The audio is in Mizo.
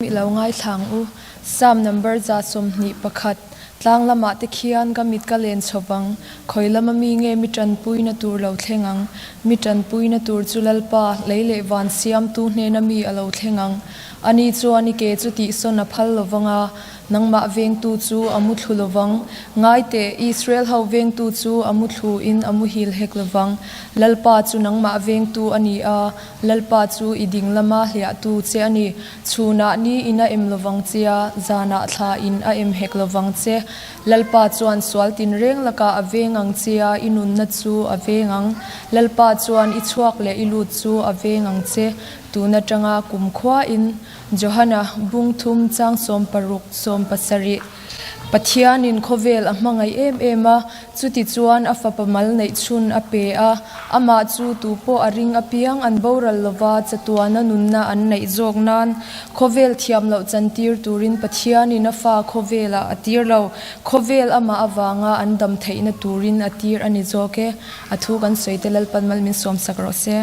I lo ngaithla ang u. Psalm number 21, Tlang lamah te khian ka mit ka len chho vang, khawi lama mi nge mi tanpuina tur lo thleng ang? Mi tanpuina tur chu Lalpa, lei leh van siamtu hnena mi a lo thleng ang. Ani chuan i ke chu tihsawn a phal lo vang a, Nangmah vengtu chu a mu thlu lovang. Ngai teh, Israel ho vengtu chu a mu thlu in a muhil hek lovang. Lalpa chu nangmah vengtu a ni a, Lalpa chu i ding lama hliahtu che a ni. Chhunah ni in a em lovang che a, zanah thla in a em hek lovang che. Lalpa chuan sual tinreng lakah a veng ang che a, i nunna chu a veng ang. Lalpa chuan i chhuak leh i lut chu a veng ang che. Tun atanga kumkhuain. Johana, Bungthum chang 16, 17, Pathianin khawvel a hmangaih em em a, chuti chuan a fapa mal neih chhun a pe a, amah chu tu pawh a ring apiang an boral lova chatuana nunna an neih zawk nan khawvel thiam loh chantir turin Pathianin a fa khawvelah a tir lo, khawvel amah avanga an dam theihna turin a tir a ni zawk e. A thu kan sawi te Lalpan mal min sawmsak rawh se.